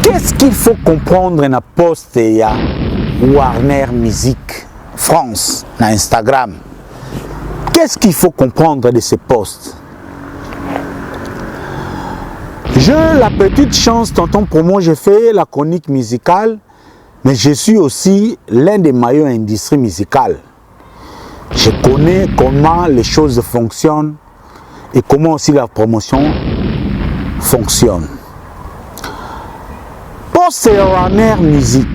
Qu'est-ce qu'il faut comprendre na poste ya Warner Music France na Instagram? Qu'est-ce qu'il faut comprendre de ce poste? J'ai la petite chance, tonton promo, j'ai fait la chronique musicale, mais je suis aussi l'un des maillons industrie musicale. Je connais comment les choses fonctionnent et comment aussi la promotion fonctionne. Poste ya Warner Music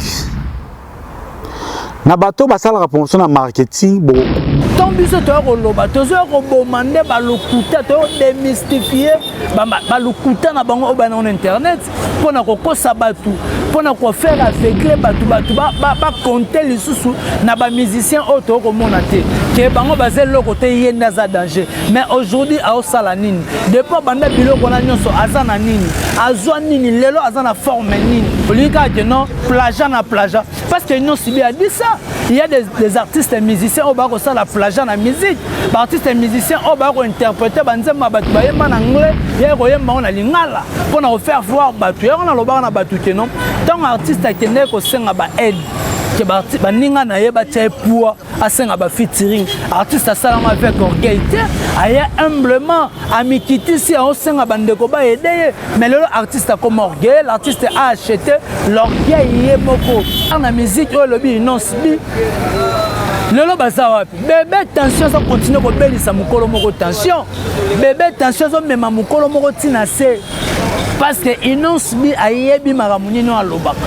na bato basalaka promotion na marketing bo ntango biso toya koloba tozoya koboma nde balokuta toya kodemystifie balokuta na bango oyo banango na internet mpo na kokosa bato mpo na kofaire aveugle bato bato bakonte lisusu na bamusicien oyo tokoki komona te ke bango baza eloko te ye nde aza danger. Mais aujourd'hui aosala nini? Depuis abanda biloko wana nyonso, aza na nini? Azwa nini? Lelo aza na forme nini? Olingi kaka ke non, plagiat na plagiat, parce que Innoss'B a dit ça. Il y a des artistes et musiciens oyo bakosala plagiat na musique, baartiste et musicien oyo bakointerprete banzembo ya bato bayemba na anglais, ye koyemba ngo na lingala mpona kofaire voir bato. Yango nalobaka na bato ke non, ntango artiste akendeki kosenga baaide ke baninga na ye batya ye poids, asenga bafeaturing, artiste asalanga avec orgueil te, aya humblement, amikitisi, aosenga bandeko baaider ye. Mais lelo artiste akoma orgueil, l'artiste a acheté l'orgueil ye moko na musique oyo elobi Innoss'B. Lelo baza wapi? Bebe tension aza continue kobelisa mokolo moko tension, bebe tension azomema mokolo moko ntina se, parce que Innoss'B ayebi makambo nini oyo alobaka,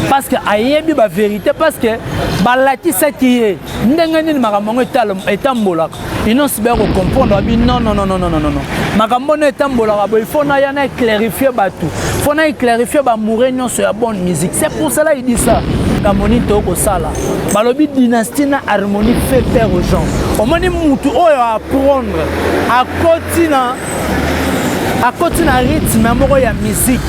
parce que ayebi bavérité, parce que balakisaki ye ndenge nini makambo yango etambolaka. Innoss'B akocomprendre abi non, non, non, non, non, non, non, makambo ono etambolaka boye, faut naya na éclairifie bato, faut na éclairifie bamoureux nyonso ya bonne musique. C'est pour cela il dit ça. Makambo nini tokosala? Balobi dynastie na harmonie fait peur aux gens. Omoni mutu oyo apprendre, akoti na rythme moko ya musique,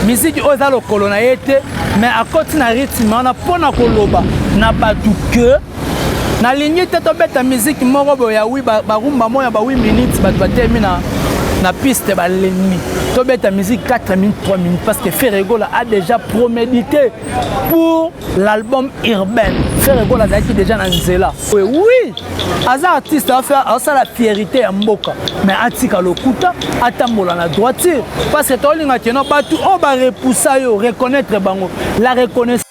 musique oyo eza lokolo na ye te, mais akoti na rythme wana mpo na koloba na bato ke nalingi te tobeta musique moko boye ya wi barumba moko ya ba 8 minutes, bato batelemi na piste balembi. Tobeta musique 4 minutes, 3 minutes, parce que Ferre Gola a déjà promédité pour l'album urbain. Ferre Gola azalaki déjà na nzela. Oui, aza artiste, asala fierté ya mboka, mais atika lokuta, atambola na droiture, parce que tolinga keno bato oyo barepusa yo, reconnaître bango, la reconnaissance.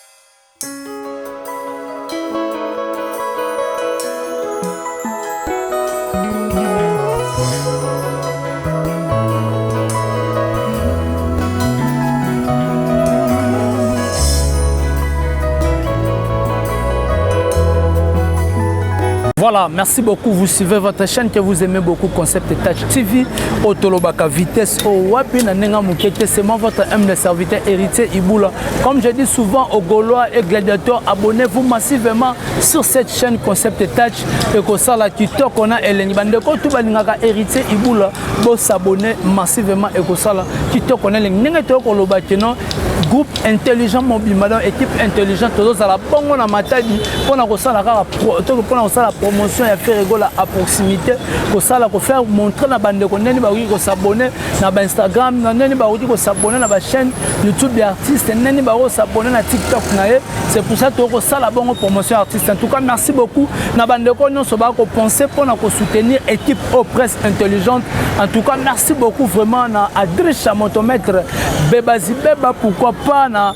Voilà, merci beaucoup. Vous suivez votre chaîne que vous aimez beaucoup, Concept Touch TV. Otolobaka vitesse au wapi na nenga mukete. C'est moi votre humble serviteur héritier Iboula. Comme je dis souvent aux Gaulois et gladiateurs, abonnez-vous massivement sur cette chaîne Concept Touch et que ça la kitoko na elengi. Bandeko tout balingaka héritier Iboula, bo s'abonner massivement et que ça la kitoko na elengi. Ndenge to koloba que non, groupe intelligent mobimba, donc équipe intelligente, tozozala bongo na Matadi mpona kosala kaka mpona kosala promotion ya Ferre Gola à proximité, kosala kofaire montrer na bandeko ndeni bakoki kos'abonner na bainstagram, na ndeni bakoki kos'abonner na bachaîne YouTube ya artiste, ndeni bakoki kos'abonner na TikTok na ye. C'est pour ça tokosala bongo promotion ya artiste. En tout cas, merci beaucoup na bandeko nyonso bakopense mpona kosoutenir équipe au presse intelligente. En tout cas, merci beaucoup vraiment na Adricha Motomètre Bebazi Beba, pourquoi pas na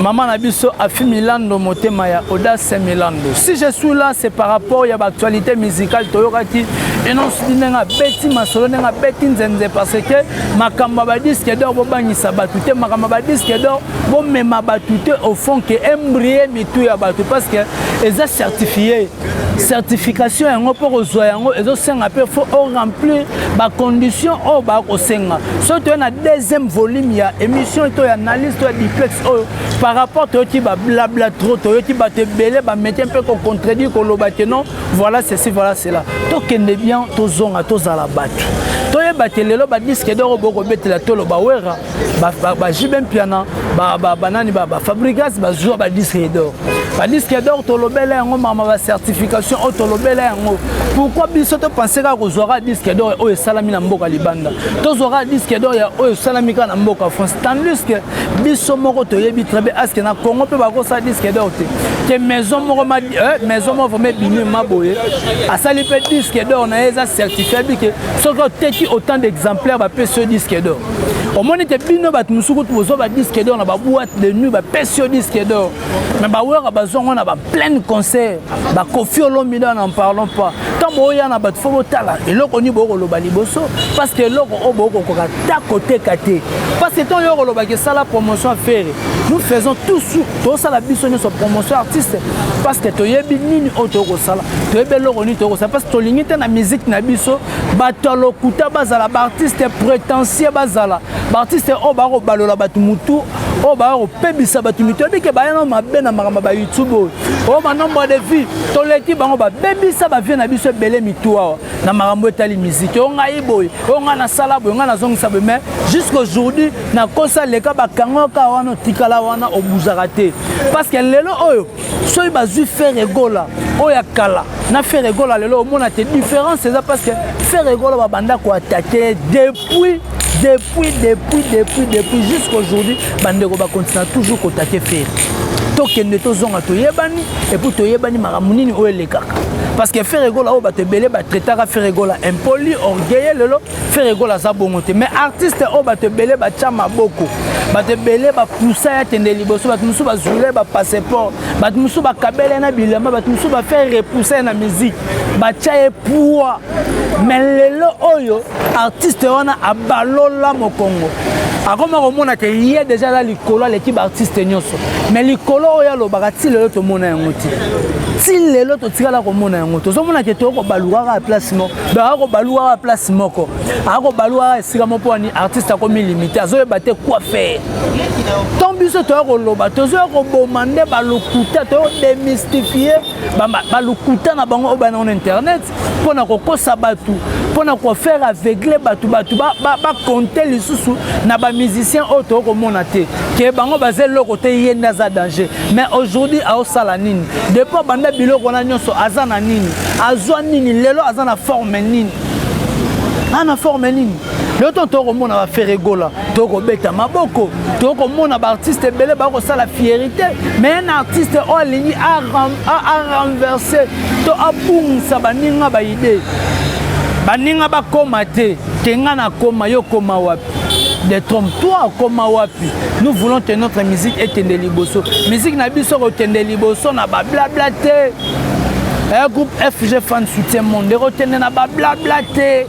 mama na biso Afi Milando, motema ya Audace Milando. Si je suis là, c'est par rapport ya baactualité musicale. Toyokaki Innoss'B ndenge abeti masolo, ndenge abeti nzenze, parce que makambo ya badisque d'or bobangisa bato te, makambo ya badisque d'or bomema bato te au fond ke embrie mitu ya bato, parce que eza certifié. Certification yango, mpo kozwa yango, ezosenga mpe faut oremplir bacondition oyo bakosenga. Soki toye na deuxième volume ya émission to ya analyse to ya duplex oyo, par rapport toyoki bablabla trop, toyoki bato ebele bamete mpe kocontredire, koloba ke non, voilà ceci, voilà cela. Tokende bien, tozonga, tozala bato. Toyeba te lelo badisque d'or bokobetela tolo bawera, baJB Mpiana, banani, baFabregas bazwa badisque d'or. Badisque d'or tolobela yango, mama, bacertification oyo tolobela yango. Pourquoi biso topense kaka kozwaka disque d'or oyo esalami na mboka libanda, tozwaka disque d'or ya oyo esalami kaka na mboka France, tandis que biso moko toyebi très bien aske na Congo mpe bakosala disque d'or te, ke maison moko, maison moko vraiment ebimi maboye, asali mpe disque d'or na ye, eza certifié bike soki oteki autant d'exemplaires, bapesi yo disque d'or. Omoni te bino bato mosusu kutu bozwa badisque d'or na baboîte de nuit, bapesi yo disque d'or, mais bawera bazwango na bapleine concert. BaKoffi Olomide, n'en parlons pas. Ntango boya na bato, fo botala eloko nini bokoloba liboso, parce que eloko oyo bokokoka ta koteka te, parce que ntango yo kolobaki esala promotion Ferre, nous faisons tous, tosala biso nyonso promotion artiste, parce que toyebi nini oyo tokosala, toyebi eloko nini tokosala, parce que tolingi te na musique na biso bato ya lokuta bazala, baartiste prétentieux bazala, baartiste oyo bakobalola bato mutu, oyo bakopebisa bato mitu. Oyebi ke baya na mabe na makambo ya baYouTube oyo, oyo banombre de vues toleki bango, babebisa bavie na biso ebele mitu awa na makambo etali musique. Oyo ngai boye, oyo ngai nasala boye, ngai nazongisa boye, mais jusqu'aujourd'hui nakosa leka bakanga kaka wana, otikala wana, obuzaka te. Parce que lelo oyo soki bazwi Ferre Gola oyo ya kala na Ferre Gola lelo, omona te différence eza, parce que Ferre Gola babanda koattaquer depuis, depuis, depuis, depuis, depuis jusqu'aujourd'hui. Bandeko bakontinue toujours koattaquer Ferre. Tokende tozonga, toyebani, et puis toyebani makambo nini oyo elekaka, parce que Ferre Gola oyo bato ebele batraitaka Ferre Gola impoli, orgueilleux, lelo Ferre Gola aza bongo te. Mais artiste oyo bato ebele batya maboko, bato ebele bapusa ya tende liboso, bato mosusu bazwile bapasseport, bato mosusu bakabele na bilamba, bato mosusu bafaire repousser ye na musique, batya ye poids, mais lelo oyo artiste wana abalola mokongo, akoma komona te ye déjà aza likolo, aleki baartiste nyonso. Mais likolo oyo alobaka, ti lelo tomona yango te, ti lelo totikala komona yango. Tozomona ke tokobaluka kaka place moko, donc akobaluka kaka place moko, akobaluka kaka esika moko. Mpo wani artiste akomi limité, azoyeba te quoi faire. Ntango biso toya koloba, tozoya koboma nde balokuta, toya kodémystifie balokuta na bango oyo bana na internet mpona kokosa bato, mpona kofaire aveugle bato, bato bakonte lisusu na bamusicien oyo tokomona te ke bango baza eloko te, ye nde aza danger. Mais aujourd'hui aosala nini? Depuis abanda biloko wana nyonso, aza na nini? Azwa nini? Lelo aza na forme nini? Aza na forme nini lelo? To tokomona baFerre Gola, tokobeta maboko, tokomona baartiste ebele bakosala fierté, mais un artiste oyo alingi arenverse to abungisa baninga baide, baninga bakóma te ke nga nakóma, yo kóma wapi? Détrompe-toi, okóma wapi? Nous voulons que notre musique ekende liboso. Musique na biso kokende liboso na bablabla te. Groupe FG Fan Soutien Monde ekokende na bablabla te,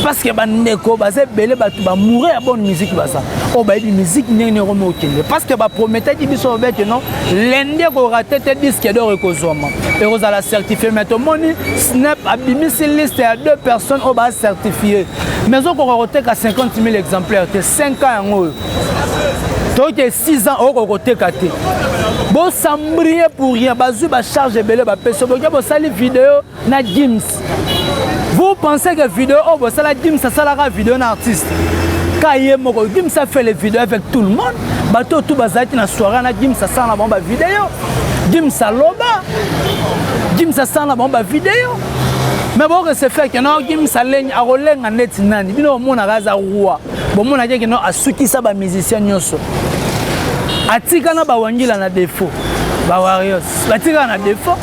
parce que bandeko baza ebele, bato bamoure ya bonne musique baza oyo bayebi musique ndenge nini ekomi okende, parce que baprometaki biso babete non, lundi ekorater te, disque d'or ekozwama, ekozala certifié. Mais tomoni SNEP abimisi liste ya deux personnes oyo bacertifie, mais ozokoka koteka 50 000 exemplaires te. 5 ans yango oyo, toyoke 6 ans, okoka koteka te. Bosambrie pour rien, bazwi bacharge ebele, bapesi boke, bosali video na Gims. Vous pensez que vidéo oyo bosala, Gims asalaka vidéo na artiste ka ye moko? Gims a fait les vidéos avec tout le monde. Bato oyo tu bazalaki na soirée na Gims, asala na bango bavideo. Gims aloba, Gims asala na bango bavideo, mais boke se fait ke no Gims alengi, akolenga neti nani? Bino bomonaka aza roi, bomonaki ke no asukisa bamusicien nyonso, atika na bawangila na défaut, bawarriors batikaka na défaut,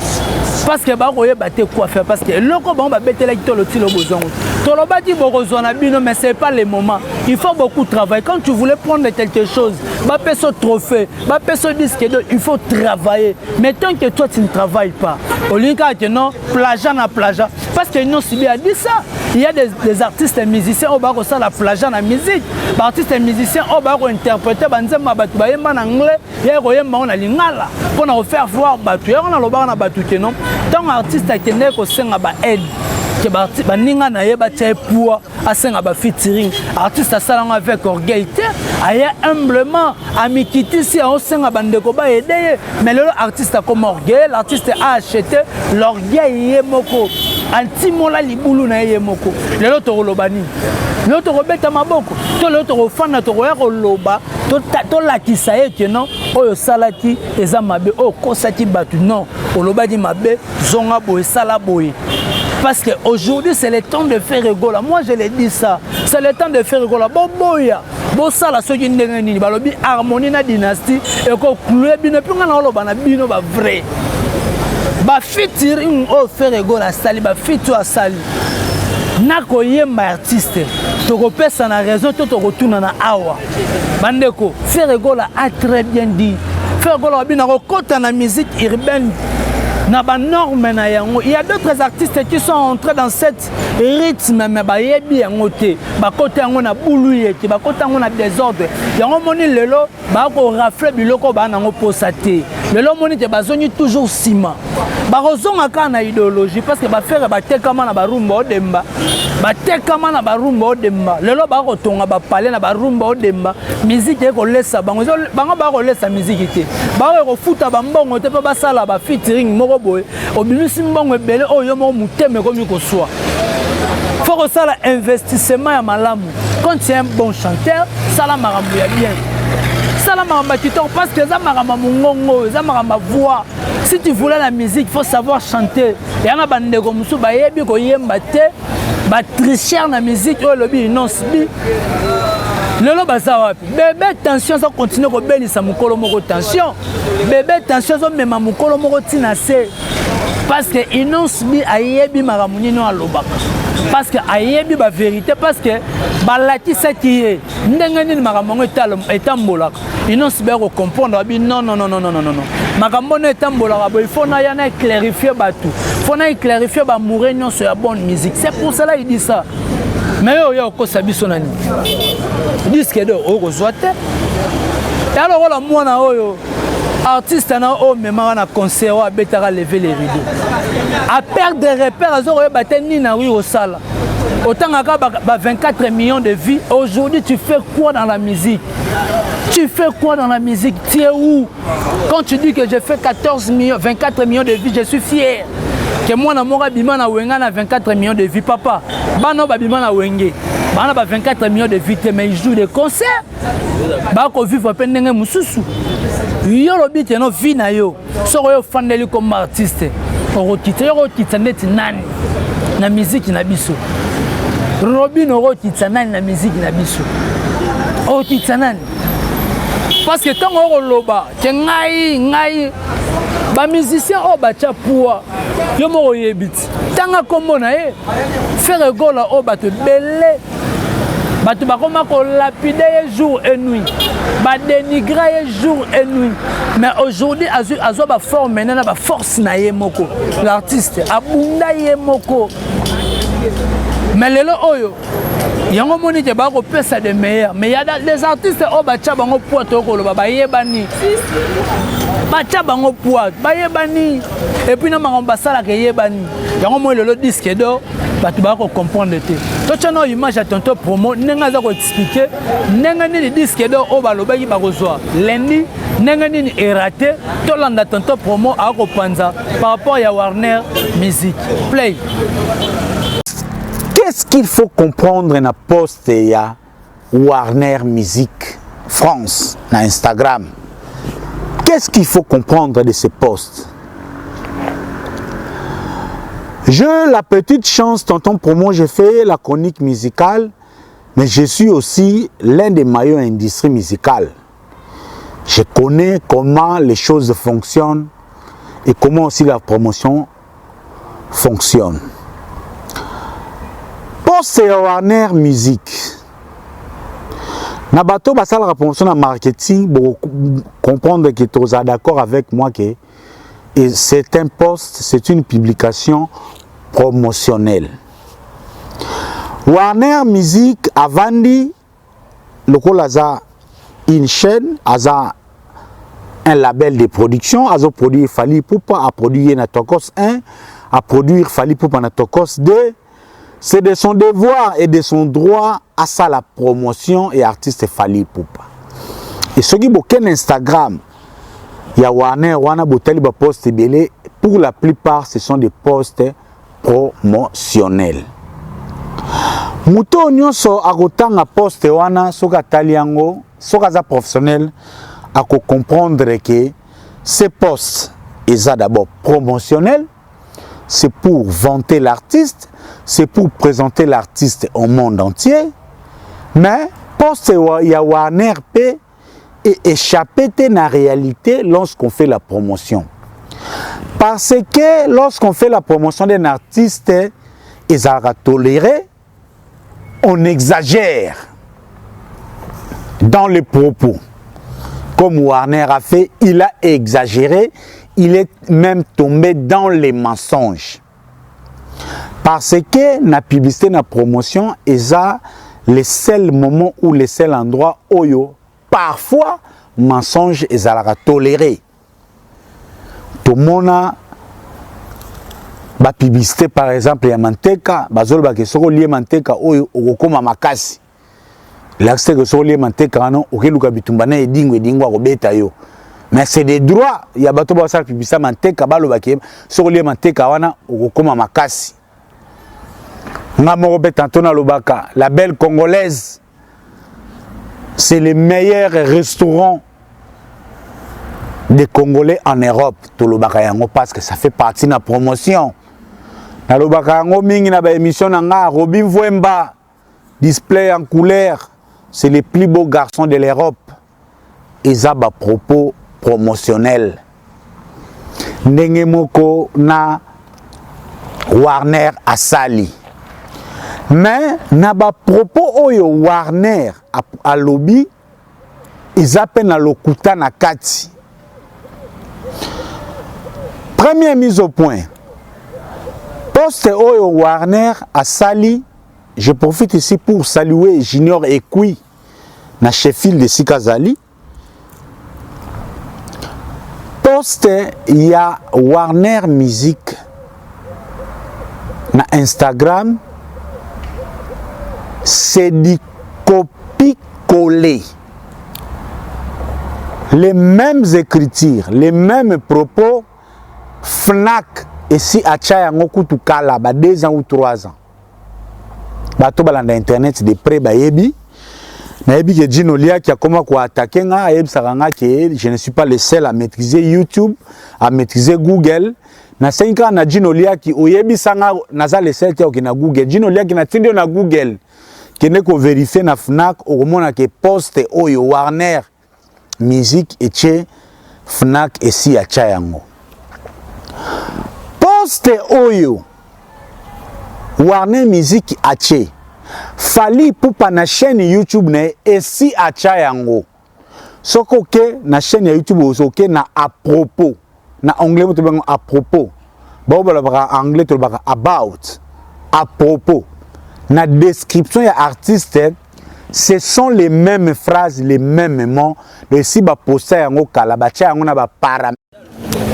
parce que bakoyeba te quoi faire, parce que eloko bango babetelaki tolo tilo bozwango, tolobaki bokozwa na bino, mais c'est pas le moment. Il faut beaucoup travailler. Quand tu voulais prendre quelque chose, bapesa trophée, bapesa disque d'or, il faut travailler. Mais tant que toi tu ne travailles pas, olingi kaka ke non, plagiat na plagiat, parce que Innoss'B a dit ça. Il y a des artistes musiciens oyo bakosala plagiat na musique, baartiste musicien oyo bakointerpréter banzembo ya bato bayemba na anglais, ya koyemba ngo na lingala mpona kofaire voir bato. Yango nalobaka na bato ke non, ntango artiste akendeki kosenga baaide ke baninga na ye batia ye poids, asenga bafeaturing, artiste asalango avec orgueil te, aya humblement, amikitisi, aosenga bandeko baaider ye. Mais lelo artiste akoma orgueil, l'artiste a acheté l'orgueil ye moko, antimola libulu na ye ye moko. Lelo tokoloba nini? Lelo tokobeta maboko to lelo tokofanda, tokoya koloba, tolakisa ye ke non, oyo osalaki eza mabe, oyo okosaki bato, non, olobaki mabe, zonga boye, sala boye. Parce que aujourd'hui, c'est le temps de Ferre Gola. Moi, je le dis ça, c'est le temps de Ferre Gola. Boboya, bosala soki ndenge nini, balobi harmonie na dynastie ekocloue bino. Mpe nga na oloba na bino, bavrai bafeaturing oyo Ferre Gola asali, bafeat oyo asali na koyemba artiste, tokopesa na raison to tokotuna na awa. Bandeko, Ferre Gola a très bien dit. Ferre Gola wabi na kokota na musique urbaine na banorme na yango. Il y a d'autres artistes qui sont entrés dans cette rythme, mais bayebi yango te, bakota yango na bulu ye te, bakota yango na désordre. Yango moni lelo bakorafle biloko baa nango posa te. Lelo omoni te, bazongi toujours nsima, bakozonga kaka na idéologie, parce que baFerre batekama na barumba odemba, batekama na barumba odemba. Lelo bakotonga bapale na barumba odemba. Miziki ekolesa bango, bango bakolesa miziki te, bakoki kofuta bambongo te mpo basala bafeaturing moko boye. Obimisi mbongo ebele oyo yo moko motema ekomi koswa. Faut kosala investissement ya malamu. Quand tu es un bon chanteur, sala makambo ya bien, sala makambo ya kitoko, parce que eza makambo ya mongongo, eza makambo ya voix. Si tu voulais la musique, faut savoir chanter. Eya na bandeko mosusu bayebi koyemba te, batricheur na musique oyo elobi Innoss'B. Lelo baza wapi? Bebe tension aza continue kobelisa mokolo moko tension, bebe tension azomema mokolo moko ntina se, parce que Innoss'B ayebi makambo nini oyo alobaka, parce que ayebi bavérité, parce que balakisaki ye ndenge nini makambo yango etambolaka. Innoss'B akocomprendre, abi non, non, non, non, non, non, non, makambo ono etambolaka boye, faut naya na éclairifie bato, faut na éclairifie bamoureux nyonso ya bonne musique. C'est pour cela il dit ça. Mais oyo oya kokosa biso na nini? Disque d'or oyo kozwa te, ya lokola mwana oyo artiste na oyo omemaka na concert oyo abetaka lever les rideaux, aperdre repère, aza koyeba te nini akoki kosala. Otangaka ba 24 millions de vues, aujourd'hui tu fais quoi dans la musique? Tu fais quoi dans la musique? Tu es où? Quand tu dis que je fais 14 millions, 24 millions de vues, je suis fier ke mwana moko abima na Wenge na 24 millions de vues. Papa, bana oyo babima na Wenge bana ba 24 millions de vues te, mais ils jouent des concerts, bakovivre mpe ndenge mosusu. Yo lobi te no vie na yo, soki oyo ofandeli comme artiste, okokita yo, okokita ndeti nani na miziki na biso? Robin, okokitisa nani na miziki na biso? Okokitisa nani? Parce que ntango okoloba ke ngai ngai, bamusicien oyo batya poids, yo moko oyebi ti ntanga nkombo na ye Ferre Gola, oyo bato ebele, bato bakoma kolapider ye jour et nuit, badénigre ye jour et nuit, mais aujourd'hui azwa baforme ne na baforce na ye moko. L'artiste abunda ye moko, mais lelo oyo yango moni te bakopesa de meilleur. Mais ya des artistes oyo batya bango poids, tokoloba bayebani, batya bango poids, bayebani, et puis na makambo basalaka eyebani. Yango moi lelo disque d'or bato baka kocomprendre te. Totya na image ya tonton promo ndenge aza koexpliquer ndenge nini disque d'or oyo balobaki bakozwa lundi, ndenge nini eraté. Tolanda tonton promo akopanza par rapport ya Warner Music Play. Qu'est-ce qu'il faut comprendre na post ya Warner Music France na Instagram? Qu'est-ce qu'il faut comprendre de ce post? J'ai la petite chance, tonton promo, j'ai fait la chronique musicale, mais je suis aussi l'un des maillons industrie musicale. Je connais comment les choses fonctionnent et comment aussi la promotion fonctionne. Post ya Warner Music, na bato basalaka promotion na marketing, comprendre que toza d'accord avec moi que et c'est un post, c'est une publication promotionnelle. Warner Music avandi lokola aza une chaîne, aza un label de production, azo produire Fally Ipupa, a produire na Tokos 1, a produire Fally Ipupa na Tokos 2. C'est de son devoir et de son droit à ça la promotion et artiste Fally Ipupa. Et soki bokende Instagram ya Warner wana, botali bapost ebele, pour la plupart ce sont des posts promotionnels. Moto oyo nyonso akotanga poste wana, soki atali yango, soki aza professionnel, akocomprendre que ce poste eza d'abord promotionnel. C'est pour vanter l'artiste, c'est pour présenter l'artiste au monde entier. Mais poste ya Warner mpe échappé te na réalité lorsqu'on fait la promotion, parce que lorsqu'on fait la promotion d'un artiste, ezalaka toléré, on exagère dans les propos. Comme Warner a fait, il a exagéré, il est même tombé dans les mensonges, parce que na publicité, na promotion, eza le seul moment ou le seul endroit oyo parfois mensonge ezalaka toléré. Tomona bapublicité, par exemple ya manteka, bazolobaka soki olie manteka oyo, okokóma makasi. Elakisi te ke soki olie manteka wana, okeluka bitumba na edingo, edingo akobeta yo. Mais c'est des droits ya bato basala publicité manteka, balobaki soki olie manteka wana, okokóma makasi. Nga moko mpe tantôt nalobaka, La Belle Congolaise, c'est le meilleur restaurant des Congolais en Europe. Tolobaka yango parce que ça fait partie na promotion. Nalobaka yango mingi na baémission na nga. Robi Mvwemba, display en couleur, c'est le plus beau garçon de l'Europe. Eza bapropos promotionnel. Ndenge moko na Warner asali. Mais na bapropos oyo Warner alobi, eza mpe na lokuta na kati. Première mise au point, poste oyo Warner asali, je profite ici pour saluer Junior Ekui na Sheffield esika azali. Poste ya Warner Music na Instagram, c'est du copie-coller, les mêmes écritures, les mêmes propos. Fnac esi atya yango kutu kala, ba 2 ans ou 3 ans. Bato balanda internet de près bayebi. Nayebi ke Jino Liaki akoma koattaquer nga, ayebisaka nga ke je ne suis pas le seul à maîtriser YouTube, à maîtriser Google. Nasengi kaka na Jino Liaki, oyebisa nga naza le seul te okende na Google. Jino Liaki, natindi yo na Google, kende kovérifier na Fnac, okomona ke poste oyo Warner Music etie, Fnac esi atya yango. Poste oyo Warner Music atie, Fally Ipupa na chaîne YouTube na ye esi atya yango. Soki oke na chaîne ya YouTube, oke na à propos, na anglais mo tobenga à propos, bao balobaka anglais, tolobaka about, à propos, na description ya artiste, ce sont les mêmes phrases, les mêmes mots. Esi baposta yango kala, batia yango na bapara.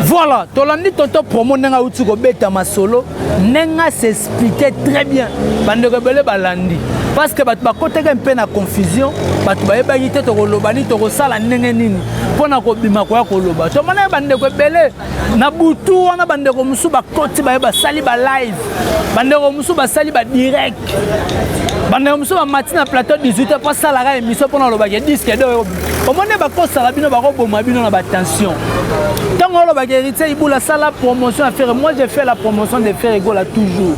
Voilà, tolandi tonton Promo ndenge auti kobeta masolo, ndenge as'expliquer très bien. Bandeko ebele balandi, parce que bato bakotaki mpe na confusion, bato bayebaki te tokoloba nini, tokosala ndenge nini mpo na kobima koya koloba. Tomonaki bandeko ebele na butu wana, bandeko mosusu bakoti, baye basali balive, bandeko mosusu basali badirect, bandeko mosusu bamati na plateau 18 mpo asalaka émission mpona olobaki disque d'or. Omoni, bakosala bino, bakoboma bino na batension. Ntango olobaki Héritier Ibula asala promotion ya Ferre, moi j'ai fait la promotion de Ferre Gola toujours.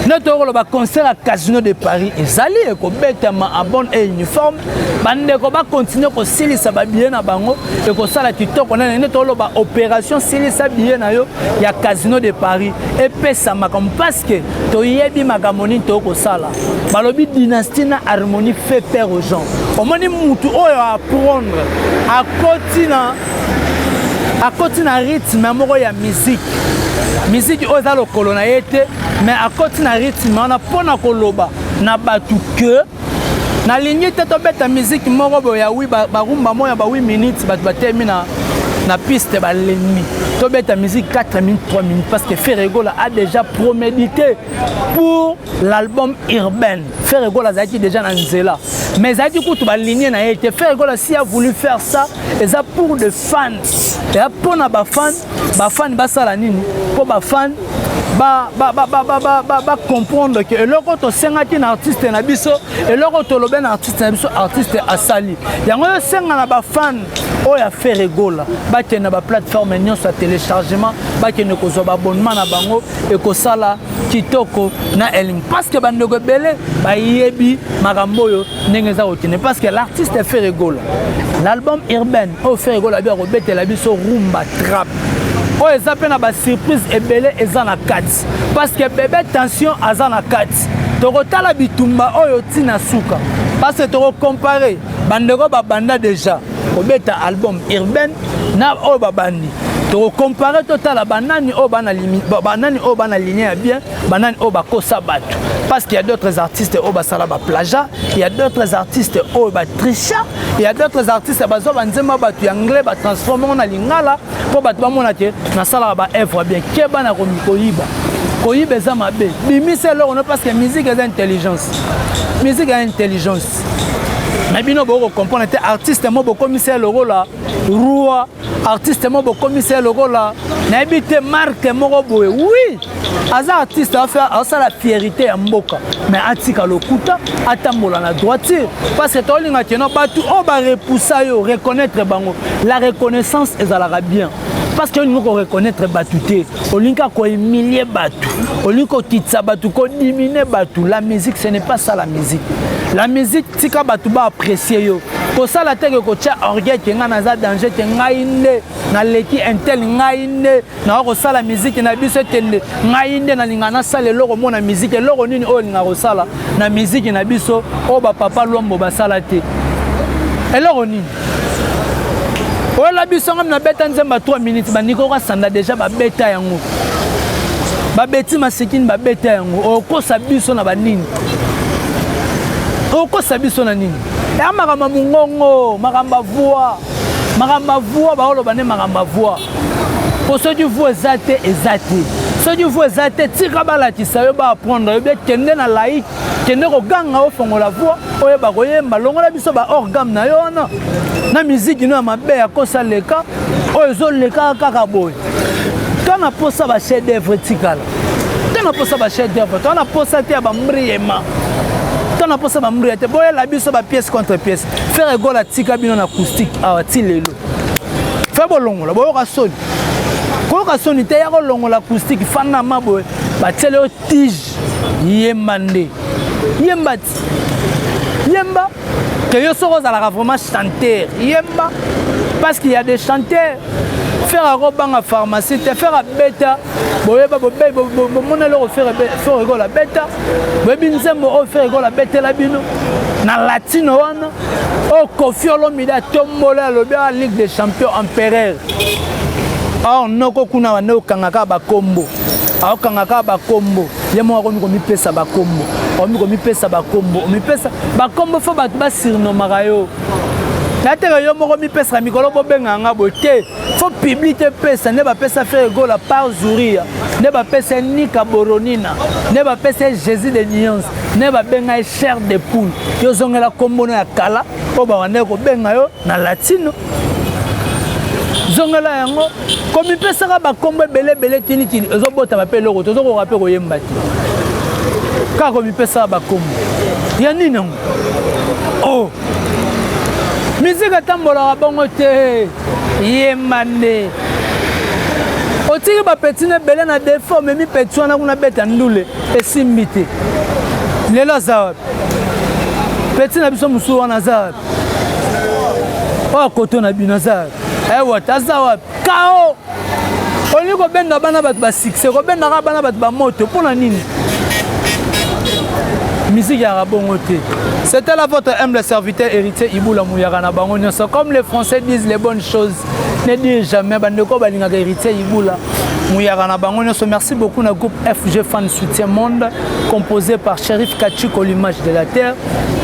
Nde tokoloba concert ya Casino de Paris ezali ekobetama en bonne et uniforme. Bandeko bakontinue kosilisa babillet na bango, ekosala kitoko nene. Nde tokoloba opération silisa billet na yo ya Casino de Paris epesa makambo, parce que toyebi makambo nini tokosala. Balobi dynastie na harmonie fait peur aux gens. Omoni mutu oyo apprendre, akoti na rythme moko ya musique, musique oyo eza lokolo na ye te, mais akoti na rythme wana mpo na koloba na bato ke nalingi te tobeta musique moko boye ya wi barumba moko ya ba 8 minutes, bato batemi na piste, balembi. Tobeta musique 4 minutes, 3 minutes, parce que Ferre Gola a déjà promédité pour l'album urbaine. Ferre Gola azalaki déjà na nzela. Mais ezalaki kutu baligne na ye te. Ferre Gola si a voulu faire ça, eza pour de fans, eza mpo na bafan. Bafan basala nini mpo bafan bacomprendre ke eloko tosengaki na artiste na biso, eloko tolobe na artiste na biso, artiste asali yango. Oyo osenga na bafan oyo ya Ferre Gola, bakende na baplateforme nyonso ya téléchargement, bakende kozwa baabonnement na bango, ekosala kitoko na elingi, parce que bandeko ebele bayebi makambo oyo ndenge eza kokende. Parce que l'artiste Ferre Gola, l'album urbaine oyo Ferre Gola abi akobetela biso rumba trap, oyo eza mpe na basurprise ebele eza na kati, parce que bebe tension aza na kati. Tokotala bitumba oyo ntina suka, parce que tokocompare bandeko babanda déjà kobeta album urbaine na oyo babandi. Tokocompare, totala banani oyo banani oyo bana ligne ya bien, banani oyo bakosa bato, parce qu'il y a d'autres artistes oyo basala baplagiat, il y a d'autres artistes oyo batricha, il y a d'autres artistes bazwa banzembo bato ya anglais, batransforme ngo na lingala mpo bato bamona ke nasalaka baœuvre bien. Keba na koyiba. Koyiba eza mabe. Bimisa eloko no, parce que musique eza intelligence, musique eza intelligence. Na bino bokocomprendre te. Artiste mo bokomisa ye lokola roi, artiste mo bokomisa ye lokola nayebi te marque moko boye. Oui, aza artiste, asala fierté ya mboka, mais atika lokuta, atambola na droiture, parce que tolinga keno bato oyo barepusa yo, reconnaître bango. La reconnaissance ezalaka bien, parce que olingi koreconnaître bato te, olingi kaka kohumilie bato, olingi kokitisa bato, kodimine bato. La musique, ce n'est pas ça la musique. La musique, tika bato baapprécie yo. Kosala teke kotia orgueil ke ngai naza danger te, ngai nde naleki un tel, ngai nde naza kosala miziki na biso ekende, ngai nde nalinga nasala eloko mo na miziki. Eloko nini oyo olinga kosala na miziki na biso oyo bapapa Lwambo basala te? Eloko nini oyela biso? Ngami nabeta nzembo ya 3 minutes, bandiko kasanda déjà babeta yango, babeti masikini babeta yango. Okosa biso na banini? Okosa biso na nini? Eya makambo ya mongongo, makambo ya voix, makambo ya voix. Baoloba nde makambo ya voix, po soki voix eza te, eza te. Soki voix eza te, tika balakisa yo, baapprendre yo bien. Kende na laïque, kende koganga, ofongola voix, oyeba koyemba. Longola biso baorgame na yo wana na miziki no ya mabe ya kosa leka oyo ezoleka kaka boye. To na posa bachef d'œuvre etikala, to na posa bachef d'œuvre, to na posa te ya bambriema, to na posa bambria te. Boyela biso bapièce contre pièce. Ferre Gola tika bino na acoustique awa ti lelo. Fe bolongola, boyoka soni, koyoka soni te ya kolongola acoustique. Fandama boye, batieli yo tige, yemba nde, yemba ti, yemba ke yo soki ozalaka vraiment chanteur, yemba, parce qu'il y a des chanteurs. Ferre akobanga pharmacie te. Ferre abeta, boyeba, bomona eloko Ferre Gola abeta, boyebi nzembo oyo Ferre Gola abetela bino na latino wana oyo Koffi Olomide atombola, alobi a Ligue des champions empereur. Or noko kuna bande okanga kaka bakombo, aokanga kaka bakombo. Ye moko akomi komipesa bakombo, akomi komipesa bakombo. Omipesa bakombo, fo bato basurnomaka yo nateke. Yo moko mipesaka mikolo, bobenga nga boye te, fo public epesa. Nde bapesa Ferre Gola par Zuria, nde bapesa Nika Boronina, nde bapesa Jésus de nuance, nde babenga ye chair de poule. Yo ozongela kombono ya kala oyo babandaki kobenga yo na latino, zongela yango. Komipesaka bakombo ebele ebele tinitini, ezobotama mpe eloko tozokoka mpe koyemba te. Kaka komipesaka bakombo ya nini yango? Oh, miziki etambolaka bongo te. Yemba nde. Otiki bapetine ebele na defo, omemi peti wana kuna beta ndule, esimbi te. Lelo aza wapi peti na biso mosusu wana? Aza wapi oyo koto na bino? Aza wapi ewata? Aza wapi kao? Olingi kobenda bana bato basuccès, kobendaka bana bato bamoto mpo na nini? Musique yaka bongo te. C'était là votre humble serviteur Héritier Ibula Mouyaka na bango nyonso. Comme les Français disent, les bonnes choses Ne dire jamais, bandeko balingaka Héritier Ibula muyaka na bango nyonso. Merci beaucoup na groupe FG Fan Soutien Monde, composé par Sheriff Kachiko, l'image de la terre,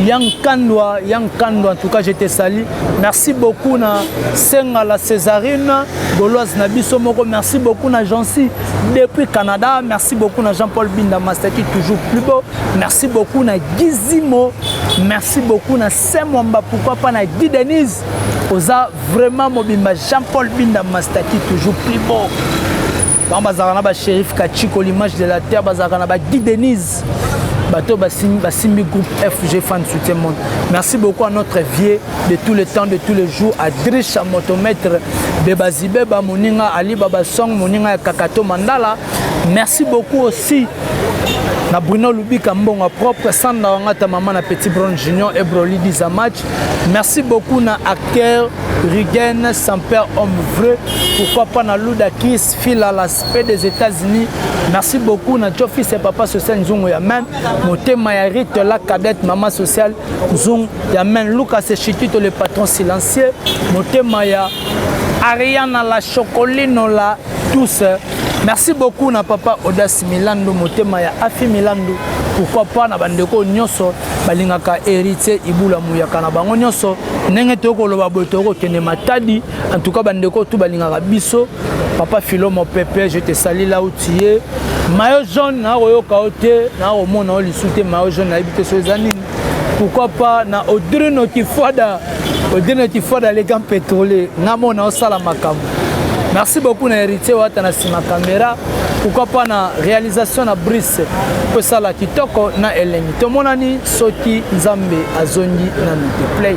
Yang Kandwa, Yang Kandwa, en tout cas je te salue. Merci beaucoup na Senga la Césarine Gauloise na biso moko. Merci beaucoup na Jancy depuis Canada. Merci beaucoup na Jean-Paul Binda Mastaki, toujours plus beau. Merci beaucoup na Gizimo. Merci beaucoup na Semwamba, pourquoi pas na Guy Denise. Oza vraiment mobimba Jean-Paul Binda Mastaki, toujours plus beau. Bango bazalaka na bashérif Kachiko, l'image de la terre, bazalaka na baguy Denise, bato basimbi groupe FG Fan Soutien Monde. Merci beaucoup à notre vieux de tous les temps, de tous les jours, Adrisha Motomètre Bebazibeba, moninga Ali Babasong, moninga ya Kakato Mandala. Merci beaucoup aussi na Bruno Lubika Mbongo propre, Sanda Wangata, mama na Petit Brown Junior et Broly Dizamach. Merci beaucoup na acteur Rugen Samper, homme vrai. Pourquoi pas na Luda Chris Phil à l'aspect des États-Unis. Merci beaucoup na Joe fils et papa social Nzungu ya Men, motema ya Rite la cadette, maman sociale Nzungu ya Men, Lucas Chikito le patron silencieux, motema ya Ariana la Chocolino la tous. Merci beaucoup na papa Audace Milando, motema ya Afi Milando. Pourquoi pas na bandeko nyonso balingaka Héritier Ibula muyaka na bango nyonso. Ndenge tokoloba boye, tokokende Matadi. En tout cas bandeko tu balingaka biso, papa Philo Mopepe, je te salue là où tu es. Maillot jaune nakoyoka yo te, nakomona yo lisu te. Maillot jaune nayebi te so eza nini. Pourquoi pas na Odrino Kifwada, Odrino Kifwada les grands pétrolier, nga mona osala makambo. Merci beaucoup na Héritier Wata na nsima caméra. Pourquoi pas na réalisation na Brice po esala kitoko na elengi. Tomonani soki Nzambe azongi nanu te play.